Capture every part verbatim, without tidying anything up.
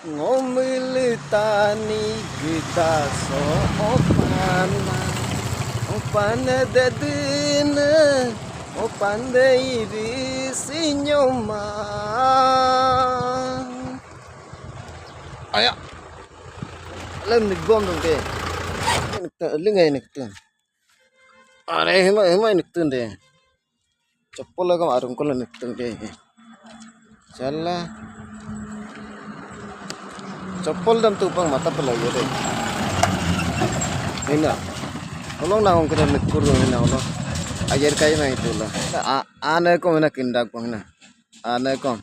Ngomili tani gita so opana, opana dedine, opande iri sinyoma. Aya. Lem ni bom dong ke. Lingai ni tu. Are hema hema ni tu de. Chappal lagam arung kola ni tu de. Chala. Chappal dam tu pang mata pala ye de. Ina. Olong na ong kena ni kuru ina olong. Ayer kai na itu la. A ane ko ina kindak pang na. Ane ko.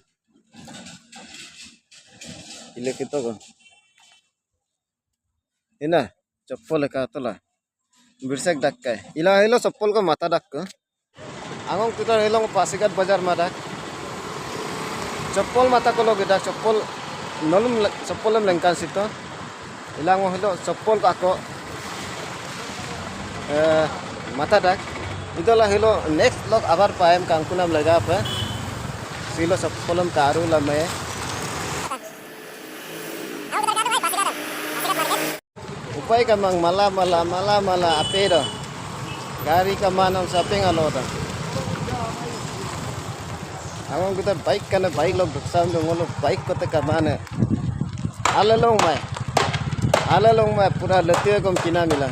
Ile kito ko. Ina, chappal ka tola. Birsek dakkai. Ila hilo chappal ko mata dakko. Angong tutar hilo Pasighat bazar madak. Chappal mata kolo gedak chappal nolum le-, chappal lem lengkan sito. Ila ngo hilo chappal ko ako. Eh, mata dak. Idola hilo next vlog abar paem kangkunam legape. Silo chappal lem karu lame. Upai kamang mala mala mala mala ape do. Gari kamanam sapeng alo do. Angong kita bike kana bike lok duksam do ngolo bike kote kamane. Alalong mai. Alalong mai pura letie kom kina mila.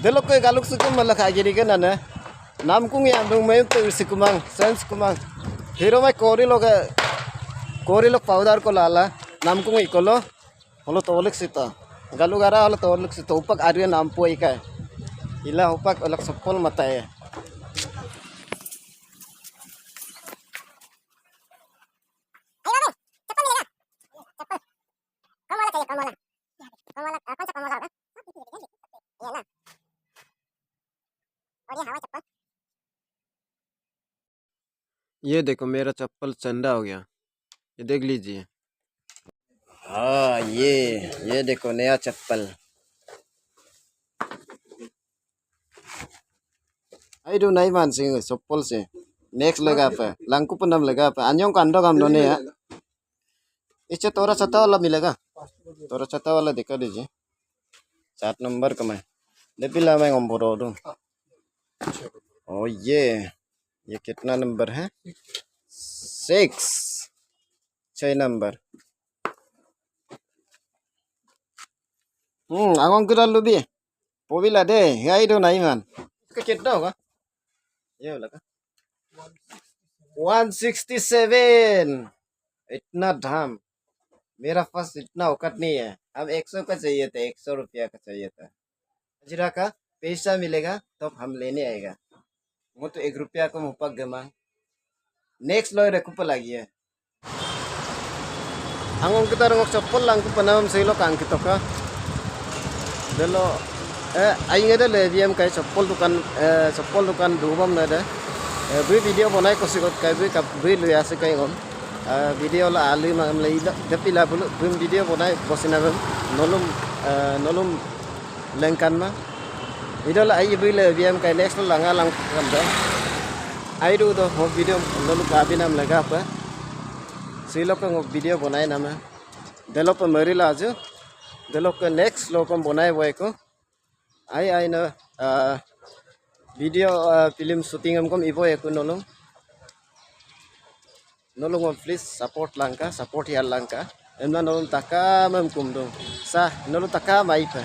Delok ke galuk sukum mala kagiri kana ne. Namkung ya dong mai te sikumang, sense kumang. Hero mai kori lok, kori lok powder ko lala. Namkung ikolo. Holo tolik sita. Galu gara holo tolik sita. Upak aria nampu ikai. Ila upak olak chappal mata ya. ये देखो, मेरा चप्पल चंदा हो गया। ये देख लीजिए। हाँ, ये, ये देखो, नया चप्पल। Aido naiman sing chappal se. Next legape. Langku penam legape. Anyong kando kam done ya. इसे थोड़ा छोटा वाला मिलेगा? थोड़ा छोटा वाला दिखा दीजिए। सात नंबर का मैं। Depi lama ngom bodo dong. Oh, ये। ये कितना नंबर है? सिक्स। छह number. Hmm, angong kira lubi. Pobila de, ya itu naiman. Kecil tau ka? Ya, bola ka? One sixty seven. इतना दाम। मेरा पास इतना औकात नहीं है। हम एक सौ का चाहिए था, एक सौ रुपया का चाहिए था। हजिरा का पैसा मिलेगा तब हम लेने आएगा। Mo to ek rupiya ko mupak gemang. Next lo reku pelagi ya. Angong kita rengok chappal langku penam silo kang kita ka. Delo, eh, aing ada le B M kai chappal dukan, eh, chappal dukan dubam na ada. Eh, bui video bonai kosi kot kai bui kap bui luya se kai ngom. Eh, video la alu mang le ida, depi la bulu, bui video bonai bosina bum. Nolum, eh, nolum lengkan ma. Idola ai bui le B M kai next lo langa lang kan da. Aidu do ho video nolu kabinam legape. Silo ko ngok video bonai nama. Delope meri laju. Delope next lo kom bonai boy ko. Ai ai na, ah, video, ah, film shooting em kom ibo eku nolum. Nolum please support langka, support yar langka. Emna nolum takam em kumdung. Sa, nolum takam aipe.